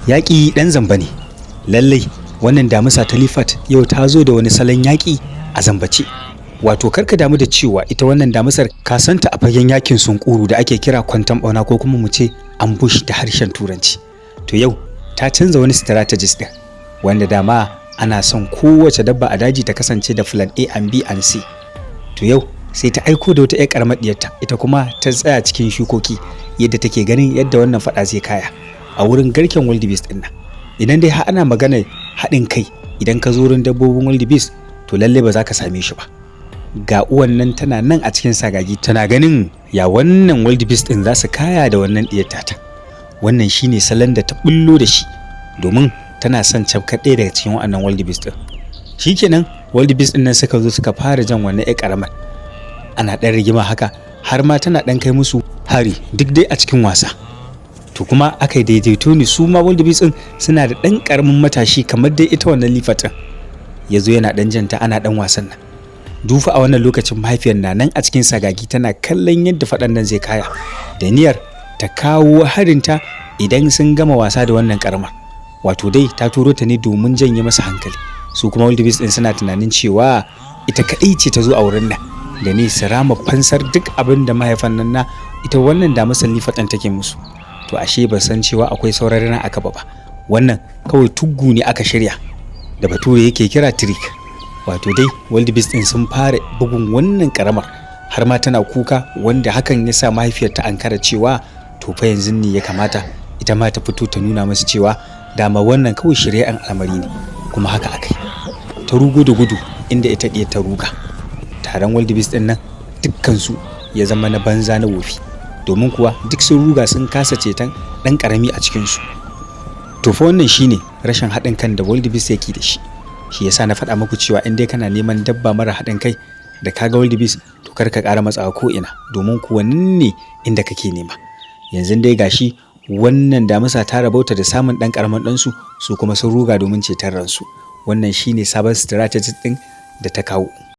Yaƙi ɗan zamba ne. Lallai wannan damisa ta leopard yau ta zo da wani salon yaƙi a zambace. Wato karka damu da cewa ita wannan damisar ka santa a fagen yakin sunkuru da ake kira kwantan ɓauna, ko kuma mu ce ambush da harshen Turanci. To yau ta canza wani strategist ɗin, wanda dama ana son kowace dabba a daji ta kasance da plan A and B and C. To yau sai ta aiko da wata 'yar karamar diyarta, ita kuma ta tsaya cikin shukoki yadda take ganin yadda wannan fada zai kaya a wurin garken wildebeest din nan. Idan dai har ana magana haɗin kai, idan ka zo wurin dabbobin wildebeest, to lalle ba za ka same shi ba. Ga uwan nan tana nan a cikin sagagi, tana ganin ya wannan wildebeest din za su kaya da wannan diyar tata. Wannan shine salon da ta bullo da shi, domin tana son cafkar ɗaya daga cikin waɗannan wildebeest din. Shikenan, wildebeest din nan suka zo suka fara jan wannan 'yar karamar, ana ɗan rigima haka, har ma tana ɗan kai musu hari, duk dai a cikin wasa. To kuma aka yi daidaito ne, su ma wildebeest ɗin suna da ɗan ƙaramin matashi kamar dai ita wannan leopard ɗin, ya zo yana ɗan janta, ana ɗan wasan nan dufa. A wannan lokacin mahaifiyar na nan a cikin sagagi, tana kallon yadda faɗan nan zai kaya, da niyyar ta kawo harinta idan sun gama wasa da wannan ƙaramar. Wato dai ta turo ta ne domin janye masa hankali. Su kuma wildebeest ɗin suna tunanin cewa ita kaɗai ce ta zo a wurin nan, da ne su rama fansar duk abin da mahaifan nan na ita wannan damisar leopard ɗin take musu. To ashe ba san cewa akwai sauran rana aka ba. Wannan kawai tuggu ne aka shirya da Bature yake kira trick. Wato dai wildebeest ɗin sun fara bugun wannan karamar, har ma tana kuka, wanda hakan ya sa mahaifiyar ta ankara cewa to fa yanzu ne ya kamata ita ma ta fito ta nuna musu cewa dama wannan kawai shirye al'amari ne. Kuma haka akai, ta rugo da gudu inda ita ɗaya ta ruga. Taron wildebeest ɗin nan dukkansu ya zama na banza na wofi, domin kuwa duk sun ruga sun kasa ceton ɗan ƙarami a cikinsu. To fa wannan shine rashin haɗin kan da wildebeest yake da shi. Shi yasa na faɗa muku cewa in dai kana neman dabba mara haɗin kai, da kaga wildebeest, to kar ka ƙara matsawa ko ina, domin kuwa nan ne inda kake nema. Yanzu dai gashi wannan damisa ta rabauta da samun ɗan ƙaramin ɗansu, su kuma sun ruga domin ceton ransu. Wannan shine sabon strategy ɗin da ta kawo.